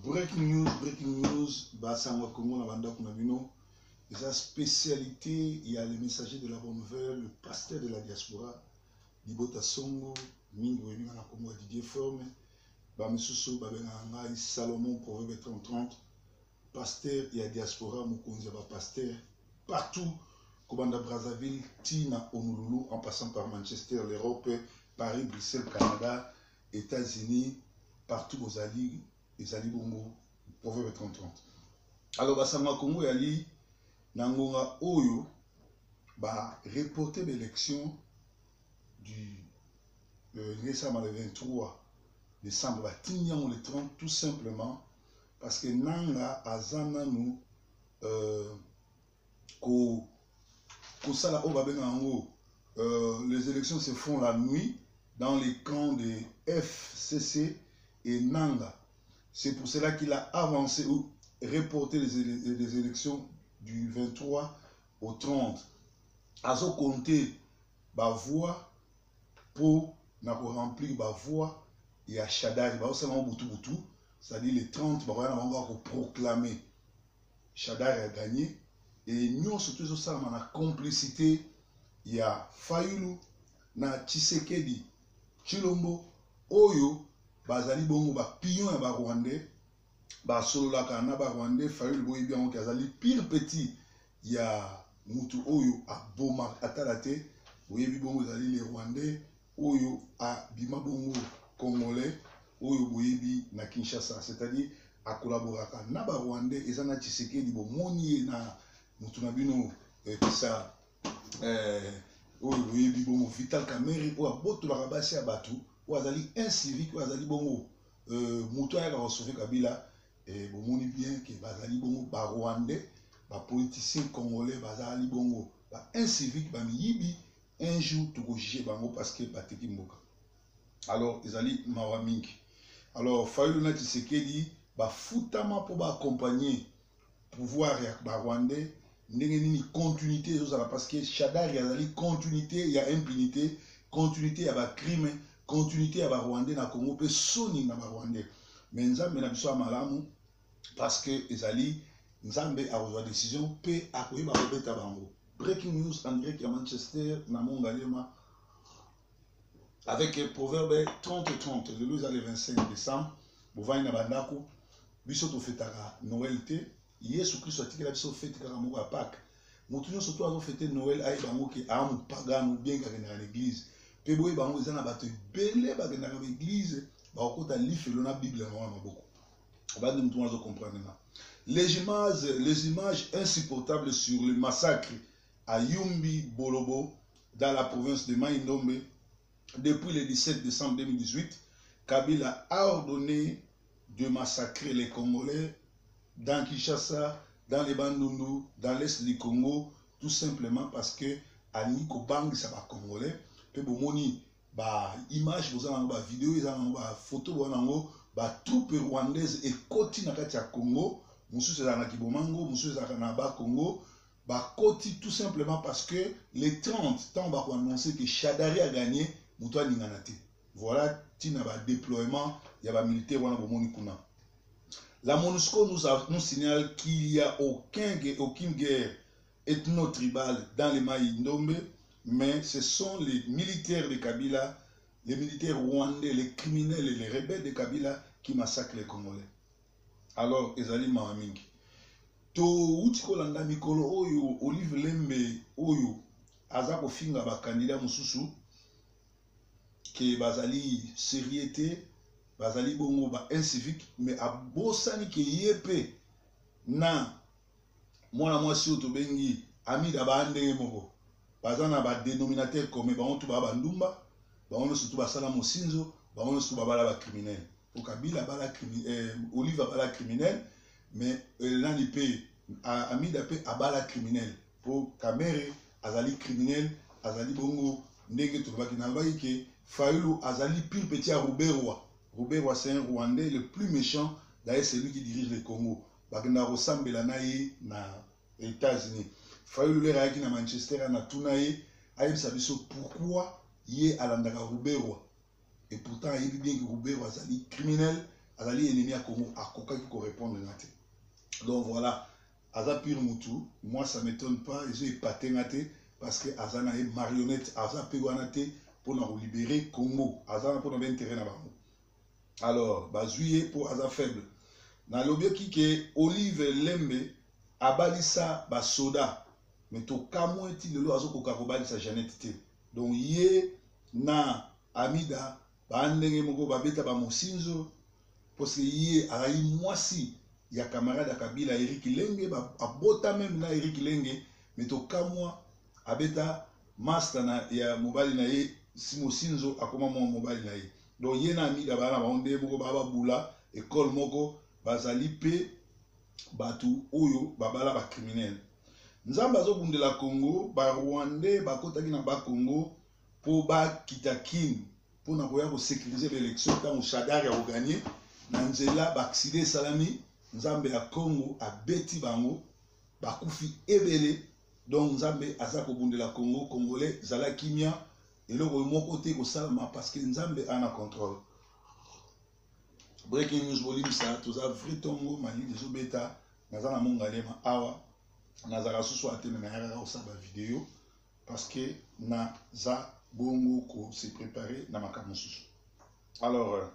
Breaking news, breaking news, basango ya Congo na bandako na bino. Eza spécialité ya le messager de la bonne nouvelle, le pasteur de la diaspora, Libota Songo, mingi boyebi nga na kombo ya Didier Forme, ba misusu babengaka ngai Salomon Proverbe 30-30, pasteur ya diaspora, mokonzi ya ba pasteur partout, kobanda Brazzaville ti na Honolulu en passant par Manchester, l'Europe, Paris, Bruxelles, Canada, Etats-Unis, partout bozali, ezali bongo Proverbe 30-30. Alors basango ya Congo yali na ngonga oyo ba reporter ba élection du esalama le 23 décembre, batindi yango le 30 tout simplement parce que Nanga aza nanu kosala oyo babengaka yango les élections se font la nuit dans les camps de FCC et Nanga. C'est pour cela qu'il a avancé ou reporté les élections du 23 au 30. Azo compter ba voix pour na ko remplir ba voix ya Shadary, ba osala butu butu, c'est-à-dire les 30 ba na bango ko proclamer Shadary a gagné et nyonso tout ezosalama na complicité ya Fayulu na Tshisekedi Tshilombo oyo bazali bongo ba pion ya ba Rwandais, basololaka na ba Rwandais. Fayulu boyebi yango ke azali pire petit ya mutu oyo aboma atala te, boyebi bongo ezali les Rwandais oyo abima bongo Congolais oyo boyebi na Kinshasa, c'est-à-dire akolaboraka na ba Rwandais. Eza na Tshisekedi, bomoni ye na mutu na bino pesa oyo boyebi bongo Vital Kamerhe oyo abotolaka basi ya bato, oyo azali incivique, oyo azali bongo mutu ayaka kosauver Kabila. Bomoni bien ke bazali bongo ba Rwandais, ba politiciens congolais bazali bongo ba incivique, ba miyibi. Un jour tokojuge bango parce que bateki mboka. Alors ezali mawa mingi. Alors Fayulu na Tshisekedi bafutama mpo baaccompagner pouvoir ya ba Rwandais. Ndenge nini continuité ezozala? Parce que Shadary azali continuité ya impunité, continuité ya bacrime, continuité ya barwandais na Congo mpe soni na barwandais. Mais Nzambe na biso ya malamu, parce que ezali Nzambe akozwa décision mpe akoyeba kobeta bango. Breaking news en direct ya Manchester na Mongalema avec Proverbe 30-30. Lelo eza le 25 décembre, bovandi na bandako. Biso tofetaka Noël te. Yesu Kristo atikela biso fete kaka moko ya Pâques. Motu nyonso to azofete Noël ayeba yango ke aa mopagano, bien ke akendaka na église. Mpe boyeba yango, eza na bato ebele bakendaka ba église, bakokota lifelo na Bible na bango na maboko. Abandi motu wana azocomprendre nga. Les images insupportables sur le massacre à Yumbi Bolobo dans la province de Maï-Ndombe depuis le 17 décembre 2018. Kabila a ordonné de massacrer les Congolais dans Kinshasa, dans les Bandundu, dans l'est du Congo, tout simplement parce que alingi kobangisa ba Congolais. Mpe bomoni ba image, boza nango ba vidéo, eza nango ba photo, boza nango ba troupe rwandaise ekoti na kati ya Congo, mosusu ezalaka na Kibomango, mosusu ezalaka na Bakongo. Bakoti tout simplement parce que les 30, ntango bakoannonce que Shadary a gagné, moto alingana te. Voilà ntina ba déploiement ya bamilitaire wana bomoni kuna. La MONUSCO nous signale qu'il y a aucune guerre ethno-tribale dans les Maï-Ndombe, mais ce sont les militaires de Kabila, les militaires rwandais, les criminels et les rebelles de Kabila qui massacrent les Congolais. Alors, ezali mawa mingi. Touti kolanda mikolo oyo Olive Lembe oyo aza kofinga bakandida mosusu ke bazali sérieux te, bazali bongo ba incivique, mais abosani ke ye mpe na mwana mwasi oyo tobengi Amida baa ndenge moko, baza na badénominateur commun. Bango tu baa bandumba, bango nyonso tu basala mosinzo, bango nyonso tu babala bacriminel. Po Kabila abala Olive abala criminel, mais nani mpe Amida mpe abala criminel, po Kamerhe azali criminel, azali bongo ndenge tolobaki. Nalobaki ke Fayulu azali pire petit ya Ruberwa. Ruberwa, c'est un Rwandais le plus méchant, d'ailleurs c'est lui qui dirige le Congo. Bakendaka kosambela na ye na États-Unis. Fayulu lere ayaki na Manchester, ana tuna ye ayebisa biso pourquoi ye alandaka Ruberwa, et pourtant ayebi bien ke Ruberwa azali criminel. Azali ennemi ya Congo, akokaki ko répondre nga te. Donc voilà, aza pire mutu, moi ça m'étonne pas, ezo épater nga te parce que aza na ye marionnette, aza pe wana te pona ko libérer Congo, aza na pona ba intérêt na bango. Alors bazwi ye po aza faible. Nalobiaki ke Olive Lembe abalisa basoda, mais tokamwe ti lelo azokoka kobalisa Jeannette te. Donc ye na Amida ba ndenge moko babeta ba mosinzo, parce que ye azali mwasi ya camarade ya Kabila Eric Lenge, abota même na Eric Lenge, mais tokamwa abeta master na ya mobali na ye Mosinzo, akoma mwa mobali na ye. Donc ye na Amida bana bango ndenge moko, ba babula école moko, bazali pe bato oyo babala ba criminel. Nzambe azobundela Congo, ba Rwandais bakotaki na ba Congo po bakita Kin mpona koya kosécuriser baélection. Ntango Shadary akogagner na nzela, baaccident esalami, Nzambe ya Congo abeti bango, bakufi ebele. Donc Nzambe aza kobundela Congo. Congolais, zala kimia, eloko moko te kosalama parce que Nzambe ana contrôle. Breaking news, bolimisa, toza vrai ntongo, malili ezobeta, naza na Mongalema awa, nazalaka susu atene, nayakaka kosala bavideo parce que naza bongo kose préparer na makambo mosusu. Alors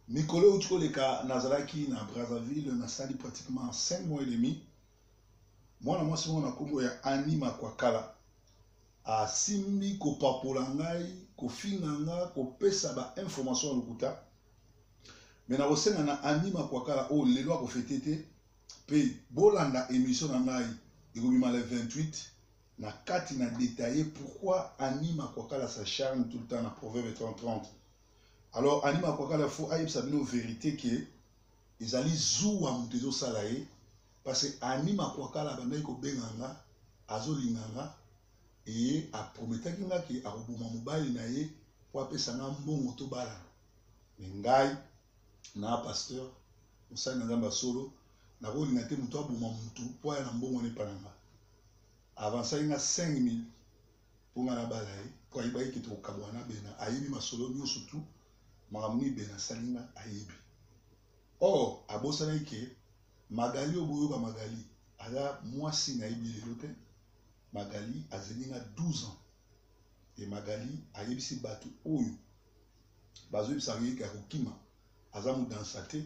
mikolo euti koleka, nazalaki na Brazzaville, nasali pratiquement 5 mois et demi. Mwana mwasi moko na nkombo ya Ani Makwakala asimbi kopapola ngai, kofinga nga, kopesa bainformation ya lokuta. Me nakosenga na Ani Makwakala oyo lelo akofete te, mpe bolanda émission na ngai ekobima le 28 na kati na détaillé pourquoi Ani Makwakala s'acharne tout le temps na Proverbe 30-30. Alors Ani Makwakala faut ayebisa bino vérité ke ezali zuwa moto ezosala ye, parce que Ani Makwakala abandaki kobenga nga, azolinga nga, eye aprometaki nga ke akoboma mobali na ye po apesa nga mbongo tobalana. Me ngai na pasteur, mosali na Nzambe ya solo, nakolinga te moto aboma motu po aya na mbongo wana epa na nga. Avansaki nga 5000 mpo nga nabala ye, mpo ayebaki ke tokokabwana na Bena. Ayebi masolo nyonso tu, makambo nini Bena asali nga ayebi. Or abosanaki ke Magali oyo boyoka, Magali aza mwasi nayebi lelo te. Magali azeli nga 12 ans e Magali ayebisi bato oyo bazoyebisaka ye ke akokima, aza modansa te,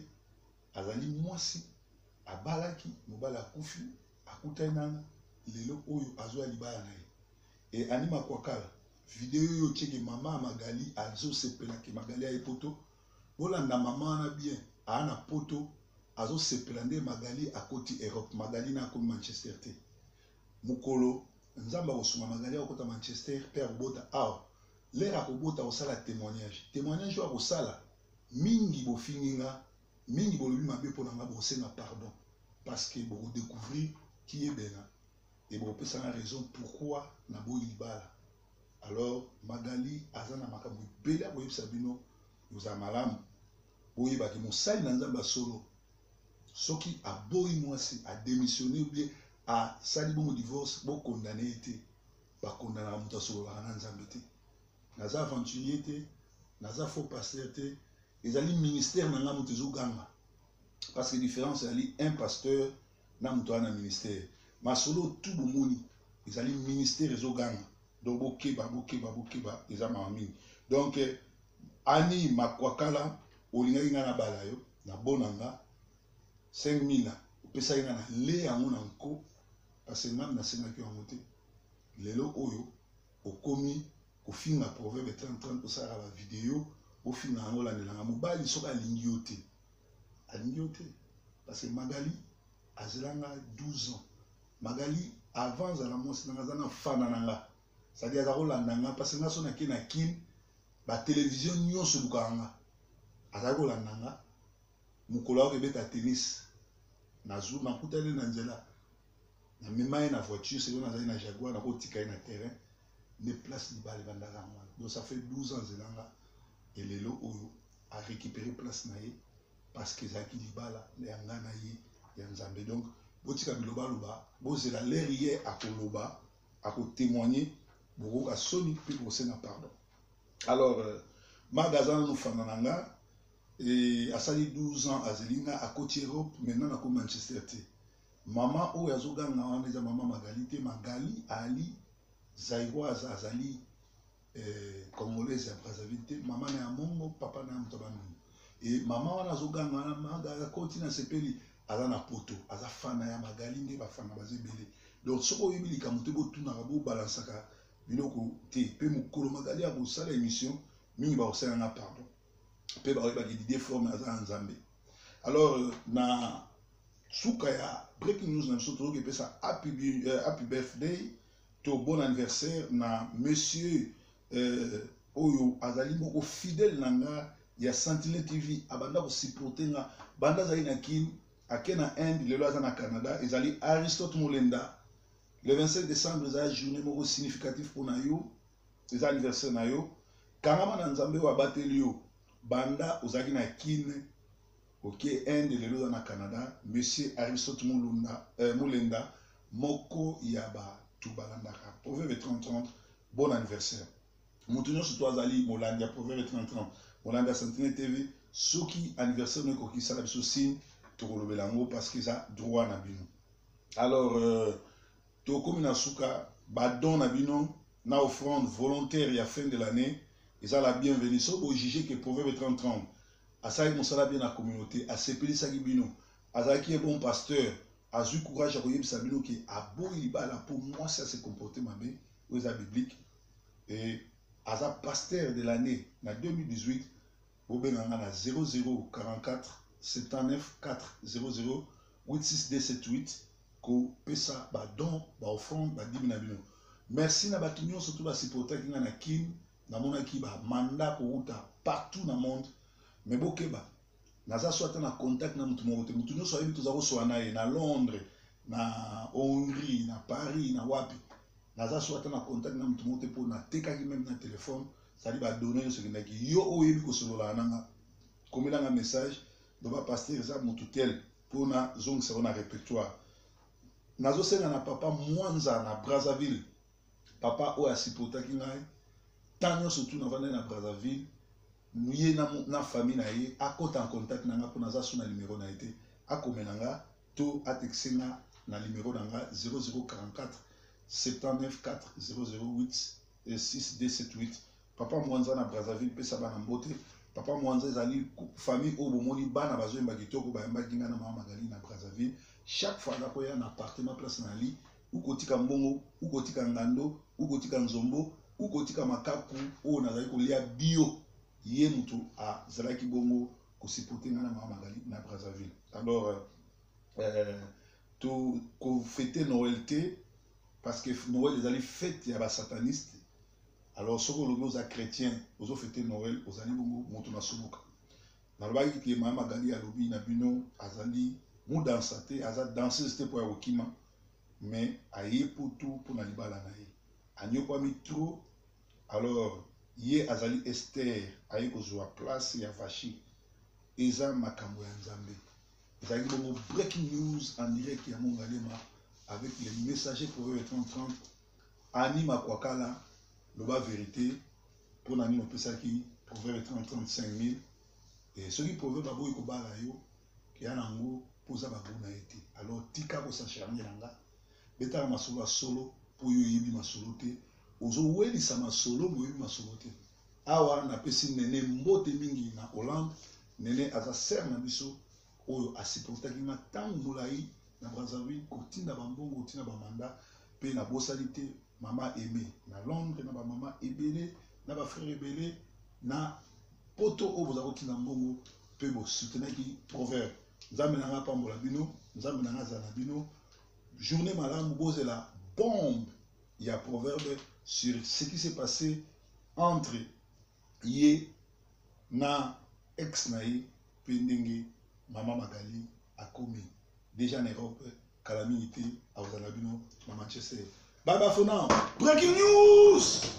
azali mwasi abalaki, mobali akufi, akutani nanga, lelo oyo azwa libala na ye. E Ani Makwakala, video oyo otieke mama ya Magali azosepela ke Magali aye poto, bolanda mama wana bien, aa na poto azosepela nde Magali akoti Europe. Magali na akomi Manchester te. Mokolo Nzambe akosunga Magali akokota Manchester mpe akobota awa, lere akobota akosala témoignage. Témoignage oyo akosala mingi, bofingi nga mingi, bolobi mabe mpo na nga, bokosenga pardon parce que bokodécouvrir kiyebena e bokopesa nga raison pourquoi naboyi libala. Alors Magali aza na makambo ebele akoyebisa bino. Ozala malamu, boyebaki mosali na Nzambe ya solo, soki aboyi mwasi, adémissionne ou bien asali bongo divorce, bokondane ye te. Bakondanaka moto asololaka na Nzambe te. Naza aventurier te, naza faux pasteur te, ezali ministère na nga moto ezoganga, parce que différence ezali un pasteur na moto wana na ministère. Masolo tu bomoni ezali ministère ezoganga. Donc bokeba, bokeba, bokeba, eza mawa mingi. Donc Ani Makwakala, olingaki ngai nabala yo, nabona nga 5000 opesaki nga, na le yango na nko, parce que ngai nasengaki yango te. Lelo oyo okomi kofinga Proverbe 30-30, osalaka bavideo ofinga yango, olandelanga mobali. Soki alingi yo te, alingi yo te, parce que Magali azelanga 12 ans. Magali avant azala mwasi nanga, aza na fana na nga, c'est-à-dire aza kolanda nga, parce que nga so nake na Kine, batelevizio nyonso elukaka nga, azali kolanda nga. Mokolo akoki ebeta tennis, nakutani na nzela, namema ye na voiture, sikoyo nazali na Jaguar, nakotika ye na terrain nde place libala ebandaka yango wana. Donc ça fait 12 ans azelanga, elelo oyo arécupéré place na ye, parce que ezalaki libala ya nga na ye ya Nzambe. Donc botika bilobaloba, bozela lere ye akoloba, akotémoigne, bokoka soni mpe bokosenga pardon. Alors maga aza nanu fanda na nga. E asali 12 ans azeli nga akoti Europe maintenant nakomi Manchester te. Mama oyo azoganga wana eza mama Magali te. Magali ali Zairoise azali eh, congolaise ya Brazzaville te. Mama na ya Mongo, papa na ya moto ya Bandundu. E mama wana azoganga wana Magali akoti na sepeli aza na poto aza fana ya Magali nde bafana baza ebele. Donc soki oyebi likambo te botunaka bobalansaka biloko te. Pe mokolo Magali akosala émission mingi bakosala nga pardon. Pe bakoyebaki Didier Forme aza na Nzambe. Alors euh, na suka ya breaking news na biso tozoki epesa happy, euh, happy birthday to bon anniversaire na monsieur euh, oyo azali moko fidèle na nga ya Sentinelle TV abanda kosupporte nga banda azali na Kin ake na Inde lelo aza na Canada ezali Aristote Molenda le 27 décembre ezali journée moko significative mpona yo eza anniversaire na yo kangama na Nzambe oyo abateli yo banda ozalaki na Kin oke Inde lelo oza na Canada monsieur Aristote Mulunda, euh, Mulenda moko ya bato balandaka Proverbe 30 30 bon anniversaire moto nyonso to azali molandi ya Proverbe 30 30 molandi ya Sentinelle TV soki anniversaire no ekoki sala biso signe tokolobela yango parce que eza droit na bino alors euh, tokomi na suka badon na bino na offrande volontaire ya fin de l'année eza la bienvenue soki bojuge que Proverbe 30 30 asalaki mosala bien na communauté asepelisaki bino azalaki ye bon pasteur azwi courage ya koyebisa bino ke aboyi libala mpo mwasi ase comporte mabe oyo eza biblique e aza pasteur de l'année na 2018 bobenga nga na 0044 79 4 00 86278 kopesa badon baoffrande badimi na bino merci na bato nyonso to basupportaki nga na Kin namonaki bamanda kowuta partout na monde mais bokeba naza so ata na contact na motu moko te motu nyonso ayebi toza koswa na ye na Londres na Hongrie na Paris na wapi naza so ata na contact na motu moko te mpo natekaki meme na telefone zali badone nyonso ekendaki yo oyo oyebi kosolola na nga komela nga message loba pasteur eza motu tel mpo nazongisa yo na répertoire nazosenga na papa Mwanza na Brazzaville papa oyo asupportaki ngai ntango nyonso tu navandaki na Brazzaville ye na, na famille na ye akota en contact na nga mpo naza su na numero na ye te akomela nga to atexe nga na numero na nga 0044 79 4 008 6278 papa Mwanza na Brazzaville pesa bana mbote papa Mwanza ezali famille oyo bomoni bana bazoyemba kitoko bayambaki nga na mama Magali na Brazzaville chaque fois aza koya na appartement place na ali ukotika mbongo ukotika ngando ukotika nzombo ukotika makaku oyo nazali kolia bio ye moto azalaki bongo kosupporte nga na mama Magali na Brazzaville alors euh, to kofete Noël te parce que Noël ezali fête ya basataniste alors soki olobi oza chrétien ozofete Noël ozali bongo moto na suluka nalobaki ke mama Magali alobi na bino azali mudansa te aza danseuse te mpo ya kokima mais aye poto mpo na libala na ye anyokwami trop alors ye azali Esther aye kozwa place ya Vashi eza makambo ya Nzambe ezalaki bongo breaking news en direct ya Mongalema avec les messagers proverbe 30 30 Annie Makwakala loba vérité mpo na nini opesaki proverbe 30 35 000 e soki proverbe aboyi kobala yo ya nango mpo oza babu na ye te alors tika kosacharne na nga betaka masolo ya solo mpo yo oyebi masolo te ozowelisa masolo moyebi masolo te awa napesi Nene mbote mingi na Hollande Nene aza sere na biso oyo asupportaki nga ntango molai na Brazzaville kotinda bambongo kotinda bamanda mpe nabosani te mama Aimé na Londres na bamama ebele na bafrère ebele na poto oyo boza kotinda mbongo mpe bosoutenaki proverbe nzambe na nga apambola bino nzambe na nga azala na bino journée malamu bozela bombe ya proverbe sur ce qui s'est passé entre ye na ex na ye mpe ndenge mama Magali akomi déjà na Europe kala mingi te akozala na bino na Manchester. Bye bye for now. Breaking news!